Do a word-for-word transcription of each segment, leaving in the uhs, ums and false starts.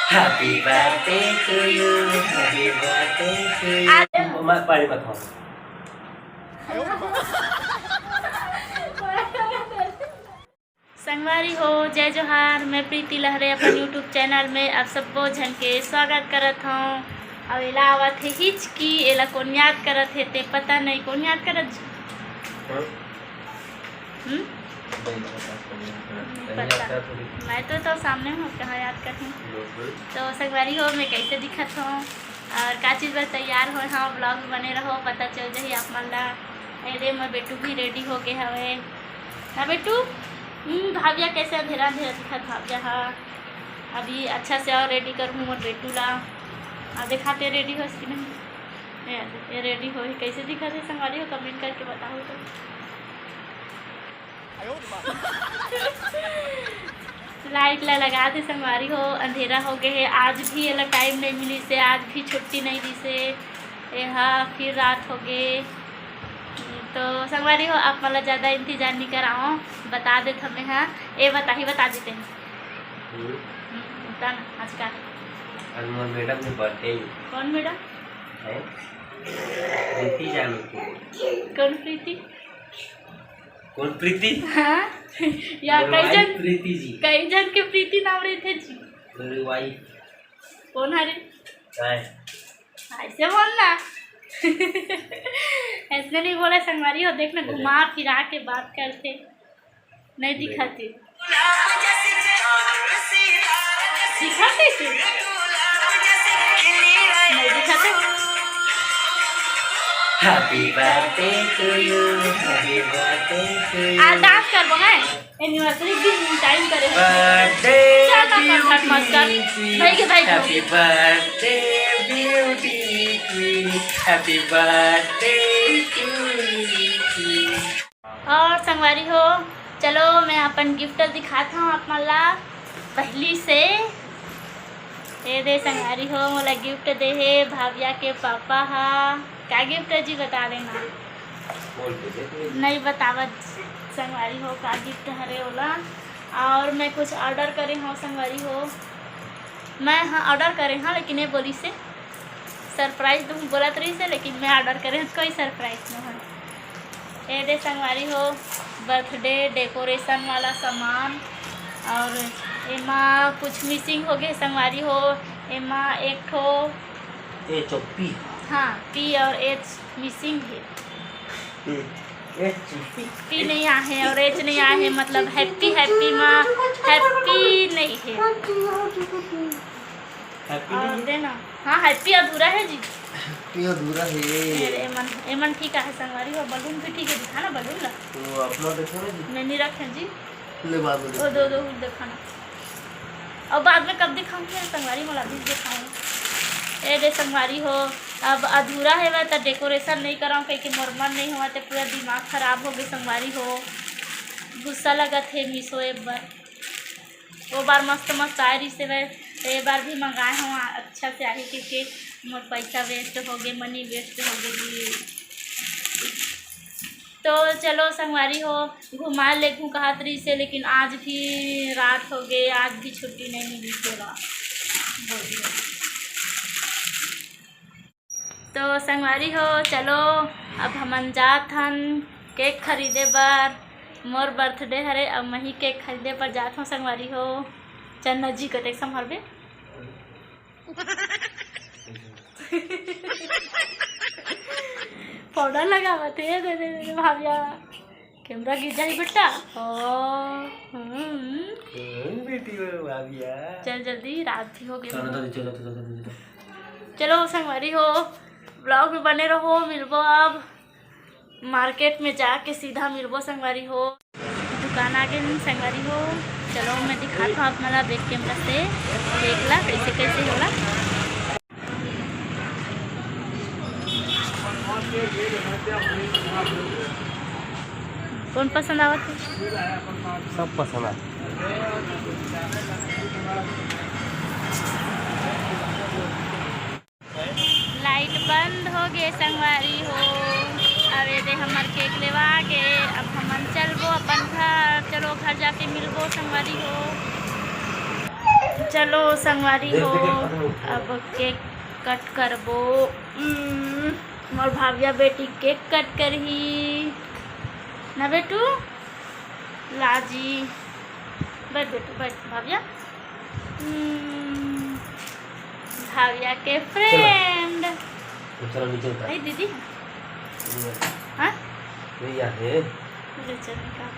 Happy birthday to you, happy birthday to you। आ- मैं पानी मत खाऊं। संगवारी हो, जय जोहार। मैं प्रीति लहरे अपन YouTube चैनल में आप सब्बो झन के स्वागत करत हौं। अउ एला आवत हे हिचकी, एला कोन याद करत हे ते पता नहीं, कोन याद करत जी? हाँ? हम्म? नहीं पता, कोन याद करत हे। नहीं पता। मैं तो, तो सामने हूँ, कहाँ याद करही? बिल्कुल। तो संगवारी हो, मैं कैसे दिखत हूँ और का चीज बर तैयार होए हव, vlog में बने रहो, पता चल जाही आप मन ला। ए दे, मोर बेटू भी ready हो गए हवे ना बेटू। हम्म, भाविया कैसे अंधेरा अंधेरा दिखत भाविया हा। अभी अच्छा से और ready करहूँ मोर बेटू ला। आ, दिखाते ready होस कि नहीं? ए, ए ready होही, कैसे दिखत हे संगवारी हो, comment करके बताओ तो। Light ला लगा दे संगवारी हो, अंधेरा हो गए हे। आज भी एला time नहीं मिलिस हे, आज भी छुट्टी नहीं दिस हे। एहा फिर रात हो गए। तो संगवारी हो, आप मन ला ज्यादा इंतजार नहीं कराओ, बता देत हमें हा। ए बताही, बता देते हैं। हम्म। हम्म, बता ना, आज का है? आज मोर madam के birthday। कौन madam? हैं? प्रीति जानू के। कौन प्रीति? कौन प्रीति? हाँ? या मेरे कई wife जन, प्रीति जी। कई जन के प्रीति नाम रहिथे जी। मेरी wife। कौन हरे? काय? ऐसे बोल ना। ऐसे नहीं बोले संगवारी हो, देख ना, बोले। घुमा फिरा के बात करथे। नहीं नहीं। दिखाते। दिखाते से? नहीं दिखाते। Happy birthday to you, happy birthday to you। आ, dance करबो, हैं? Anniversary दिन time करे हो। Birthday चल ना, to कंसर्ट मत कर। you। भाई के भाई को। Happy birthday beauty queen, happy birthday to you। और संगवारी हो, चलो मैं अपन gift दिखात हूँ आप मन ला पहली से। ये दे संगवारी हो, मोला gift दे हे भाविया के पापा हा। का gift है जी, बता देना। बोल के देख ले। नहीं बतावत संगवारी हो का gift हरे ओला। और मैं कुछ order करे हूँ संगवारी हो, मैं हाँ order करे हूँ, लेकिन ये बोली से surprise दूँ बोलत रही से, लेकिन मैं order करे हूँ, कोई surprise नहीं है। ए दे संगवारी हो, birthday decoration वाला सामान, और एमा कुछ missing हो गए संगवारी हो। एमा एक ठो ए चो P। हाँ, P और H missing है। ए, H। P नहीं आहे और H नहीं आहे, मतलब happy, happy मा happy नहीं है। Happy और नहीं है? देना। हाँ, happy अधूरा है जी। Happy अधूरा है। ए, एमन, एमन ठीक आहे संगवारी हो, balloon भी ठीक है, दिखा ना balloon ला। तो अपना देखो ना जी। मैं नहीं रखे जी। ले बाद में ओ, देखो। दो, दो, दिखा ना। और बाद में कब दिखाऊंगी यार संगवारी, मोला भी दिखाऊं। ए दे संगवारी हो, अब अधूरा है वह, तो decoration नहीं कराऊं, कहीं के मोर मन नहीं हुआ, तो पूरा दिमाग खराब हो गए संगवारी हो। गुस्सा लगत है Meesho app बर। वो बार मस्त मस्त आए रही से वह, तो ये बार भी मंगाए हूँ, अच्छा से आही, क्योंकि मोर पैसा waste हो गए, money waste हो गए जी। तो चलो संगवारी हो, घुमा लेगहूँ कहत रही से, लेकिन आज भी रात हो गए, आज भी छुट्टी नहीं मिली से ला। बोलिए। तो संगवारी हो, चलो अब हमन जात हन cake खरीदे बर। मोर birthday हरे, अब मही cake खरीदे बर जात हूँ संगवारी हो। चन्ना जी को देख संभालबे। Powder लगावत हे, दे, दे, दे, भाविया। Camera गिर जाही बेटा। ओ, हम्म। हम्म, बेटी हो भाविया। चल जल्दी, रात भी हो गई। चलो, चलो, चलो, चलो, चलो, चलो। चलो संगवारी हो, vlog में बने रहो, मिलबो अब। Market में जाके सीधा मिलबो संगवारी हो। दुकान आ गए हम संगवारी हो। चलो मैं दिखात हूँ आप मन ला back camera से, देख ला कैसे कैसे होला। कौन पसंद आवत है? सब पसंद आता। Light बंद हो गए संगवारी हो। अब ये दे हमर cake लेवा गए, अब हमन चलबो अपन घर। चलो घर जाके मिलबो संगवारी हो। चलो संगवारी हो, अब केक कट करबो। हम्म, मोर भाविया बेटी केक कट करही ना बेटू। लाजी, बैठ बेटू, बैठ भाविया। हम्म, भाविया के फ्रेंड। चलो नीचे उतर। नहीं दीदी। हाँ? नहीं यार, ये। ले चल निकाल।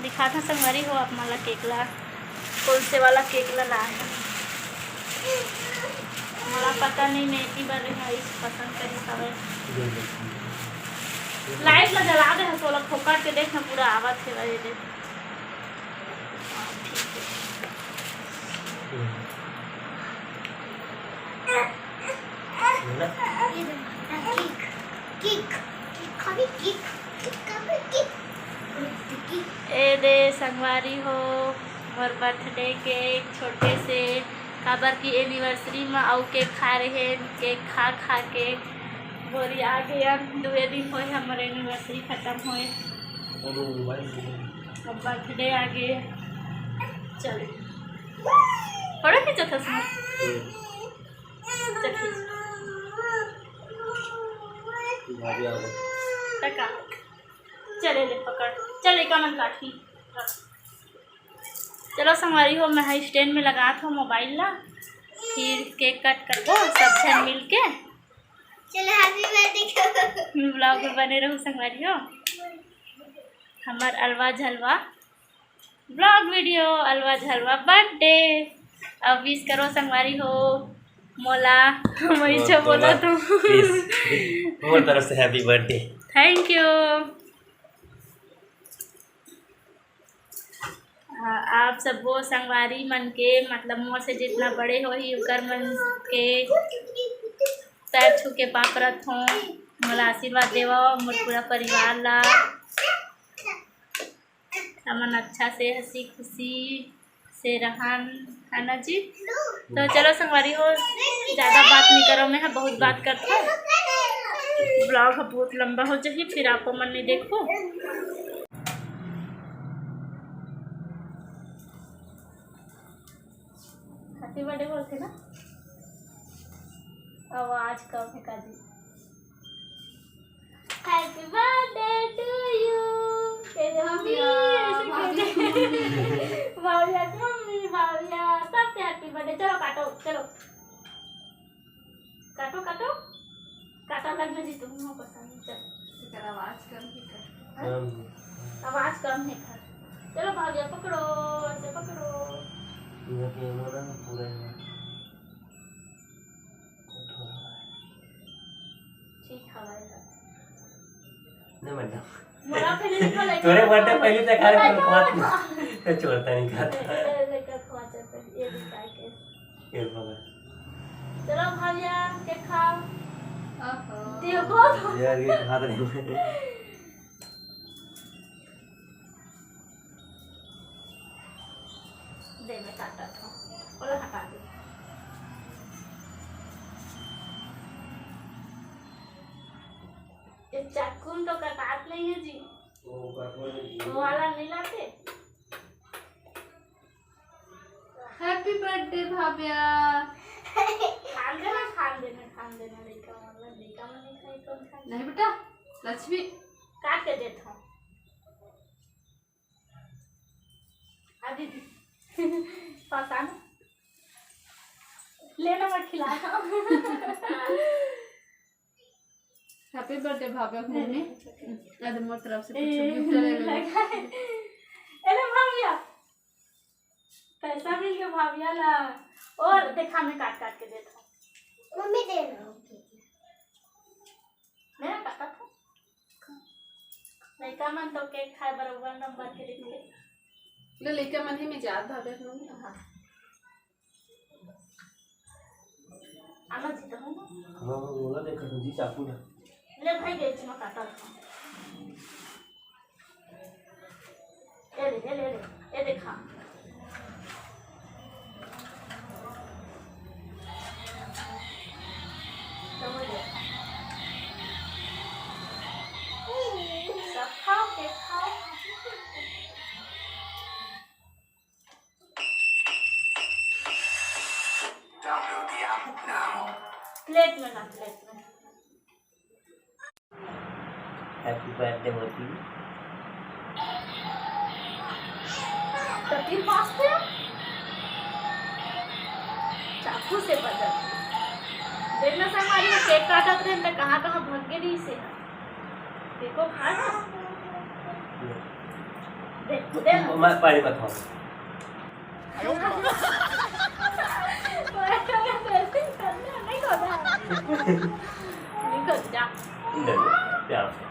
दिखात हँव संगवारी हो आप मन ला केक ला, कौन से वाला केक ला लाए हँव। मोला पता नहीं, मैं इतनी बार रही हूँ, इस पसंद करी हवे। लाइट ला जला दे हँव, ओला फोकट के देख ना, पूरा आवत हे भाई दे। हाँ, ठीक है। किक, किक, किक, खाबे, किक, किक, खाबे, किक। ए दे संगवारी हो, मोर बर्थडे केक छोटे से, काबर कि एनिवर्सरी म अउ केक खाए रहेन, केक खा खा के बोरिया गेन। दुए दिन होए हमर एनिवर्सरी खतम होए, अब बर्थडे आगे। चल, फोटो खींचत हस ना? चल खींच। भाभी आ गए। तका। चले ले पकड़। चल, एका मन काटी। चलो संगवारी हो, मैं हा स्टैंड में लगात हँव मोबाइल ला, फिर केक कट करबो सब झन मिल के। चलो, हैप्पी बर्थडे करो। ब्लॉग में बने रहू संगवारी हो। हमर अलवा झलवा ब्लॉग वीडियो, अलवा झलवा बर्थडे। अब विश करो संगवारी हो मोला। वही हाँ, छो बोला बोला। तुम। प्लीज, मोर तरफ से हैप्पी बर्थडे। Thank you. आ, आप सबो संगवारी मन के, मतलब मोर से जितना बड़े होही ओकर मन के पैर छू के पाँव परत हँव। मोला आशीर्वाद देवव, मोर पूरा परिवार ला। हमन अच्छा से हँसी खुशी से रहन, है ना जी? तो चलो संगवारी हो, ज़्यादा बात नहीं करो, मैं हा बहुत बात करथँव। ब्लॉग हा बहुत लंबा हो जाही, फिर आप मन नहीं देखो। हैप्पी बर्थडे बोलथे ना, आवाज कम है काजी। Happy birthday to you। कह दे मम्मी, भाविया, ऐसे कह दे। भाविया, मम्मी, भाविया, सबके हैप्पी बर्थडे। चलो काटो, चलो। काटो, काटो। काटा लग में जी तुम हो पसंद। चल। एकर आवाज कम ही कर। हाँ? कम। आवाज कम है कर। चलो भाविया पकड़ो, ऐसे पकड़ो। ये कैमरा पूरा है। ठीक हवाई है। नहीं, मैडम। मोला पहले लिखा लगा। तोरे बर्थडे पहले तक आ रहे, पर बात नहीं। तो छोड़ता नहीं खाता। ले, ले, लेकर खवा चलते हैं। ये भी काय के। ये बाबा। चलो भाविया, केक खाओ। ओहो। देखो। यार, ये हाथ नहीं। दे, मैं काटा था। बोलो, हटा दे। ये चाकू तो कटात नहीं है जी। वो कटो नहीं। वो वाला नहीं लाते? Happy birthday Bhavya. खान देना, खान देना, खान देना, लइका मन ला, लइका मन नहीं खाई, कौन खाई? नहीं बेटा, लक्ष्मी। काट के देत हूँ। आ दीदी, पसंद? लेना, मैं खिला। हैप्पी बर्थडे भाविया के मम्मी। आज मोर तरफ से कुछ ए, गिफ्ट ले लो। लगा है। अरे भाविया, पैसा मिल गया भाविया ला। और देखा, मैं काट काट के देता हूँ। मम्मी दे ना। मैं ना काटा था। लइका मन तो केक खाए बरोबर नंबर के रहिथे। ले, लइका मन ही में जात भाविया के मम्मी। हाँ। आना जी, तो है ना? हाँ, हाँ, बोला देखा तुम जी चाकू ना। ले भाई, देख, मैं काटा था। ए ले, ए ले, ए ले, ए देखा। तो वो ले। सब खाओ, केक खाओ। मैं नाच लेती हूँ। Happy birthday मोती। तो तीन पाँच थे। चाकू से बदल। देखना संगवारी हो, cake काटत रहे त कहाँ कहाँ भग गे रहिसे। देखो खा ना। देख, देख। मैं पानी बताऊँ। नहीं करता। नहीं करता। ले लो, प्यार से।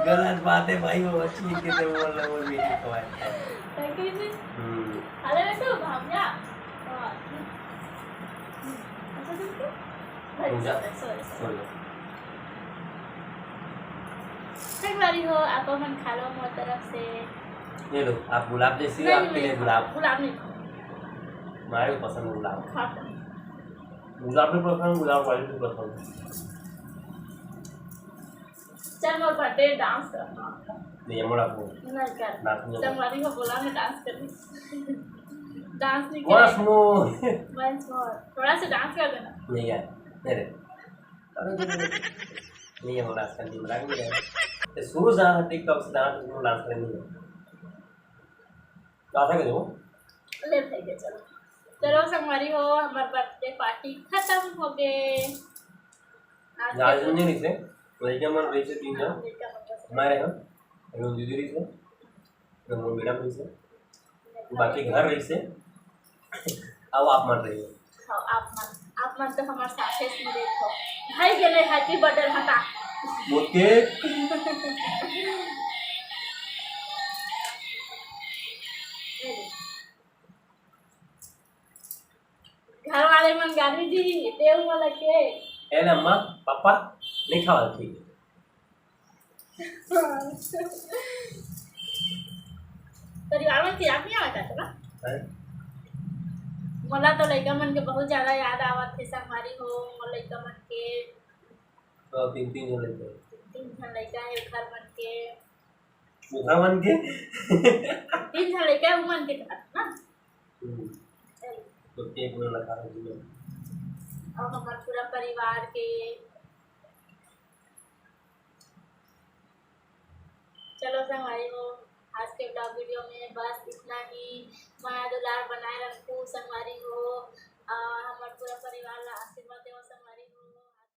गलत बात है भाई, वो अच्छी के थे, वो लोग मीठी खवाए। हम्म। अरे तो भाग जा। अच्छा, तुम क्यों? भाई, पूजा। Sorry, sorry। संगवारी हो, आप मन खा लो मोर तरफ से। ये लो, आप गुलाब जैसी हो, नहीं, आपके लिए गुलाब। गुलाब नहीं खाओ। हमारे को पसंद है गुलाब। खाओ। गुलाब भी पसंद, गुलाब वाली भी पसंद। चल, मोर birthday dance करना। नहीं, मोर आपको नहीं कर। Dance नहीं होगा। संगवारी हो बोला मैं dance करनी। Dance नहीं Once more। Once more। थोड़ा सा dance कर देना। नहीं यार, नहीं रे। अरे, नहीं, नहीं, नहीं। नहीं, हम dance करने में लग गए। तो शुरू से हाँ, TikTok से dance, हम dance करने में। तो ऐसा करो। ले भाई, ले चलो। चलो संगवारी हो, हमार birthday party खत्म हो गए। आज आज के नहीं रहिसे, लइका मन रहिसे तीन झन। हाँ, लइका मन रहिसे। हमारे हम, एगो दीदी रहिसे, एगो मोर madam रहिसे, बाकी घर रहिसे। अब आप मन रहिए। हाँ, आप मन, आप मन तो हमारे साथे सुन रहे हो। भाई के लिए happy birthday हटा। वो cake। घर वाले मन गाली दी, देव वाला cake। ए ना अम्मा, पापा, नहीं खावा, ठीक है। परिवार में खिलाफ नहीं आवा चाहते ना? हैं? मोला तो लइका मन के बहुत ज्यादा याद आवत हे संगवारी हो, मोर लइका मन के। तो तीन, तीन झन लइका। तीन झन लइका हे घर मन के। ओखर मन के। तीन झन लइका हे, उमन के साथ ना। हम्म। चलो। तो cake में लगा है जी। और हमार पूरा परिवार के। चलो संगवारी हो, आज के vlog video में बस इतना ही। मया दुलार बनाए रखू संगवारी हो।